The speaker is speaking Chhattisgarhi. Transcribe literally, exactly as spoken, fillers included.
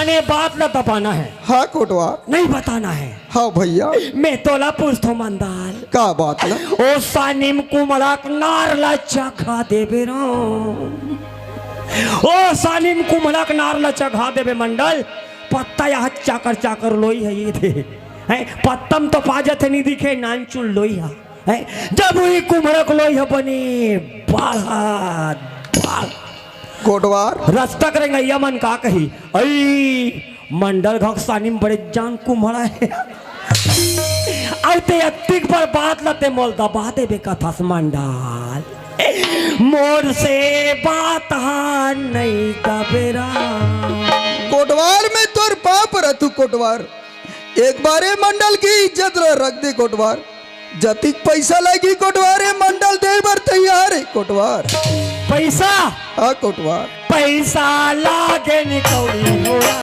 अने बात ला दबाना है। हाँ कोटवार। नहीं बताना है। हाँ भैया। मैं तोला पूछथों मंडल। का बात ला? ओ सानिम कुम्हड़ा के नार ला चखा देबे रो। ओ सानिम कुम्हड़ा के नार ला चखा देबे मंडल। पत्ता यहाँ चाकर चाकर लोई है ये दे। हैं, पत्तम तो पा जाथे नहीं दिखे, नानचुन लोई है। हैं, जब वही कुम्हड़ा के लोई है बने बाढ़त बाढ़। कोटवार। रस्ता के रेंगइया मन का कही, अई मंडल घक सानिम बड़े जान कुम्हड़ा है। अउ ते अतिक बड़ बात ला ते मोल दबा देबे कथस मंडल। मोर से बात हा नहीं दबेरा। कोटवार में तोर पाँव परथों कोटवार। एक बारे मंडल की इज्जत ला रख दे कोटवार। जतिक पैसा लगी कोटवार, ए मंडल दे बर तैयार है कोटवार। पैसा हाँ कोटवार। पैसा लागे नि कौड़ी मोरा।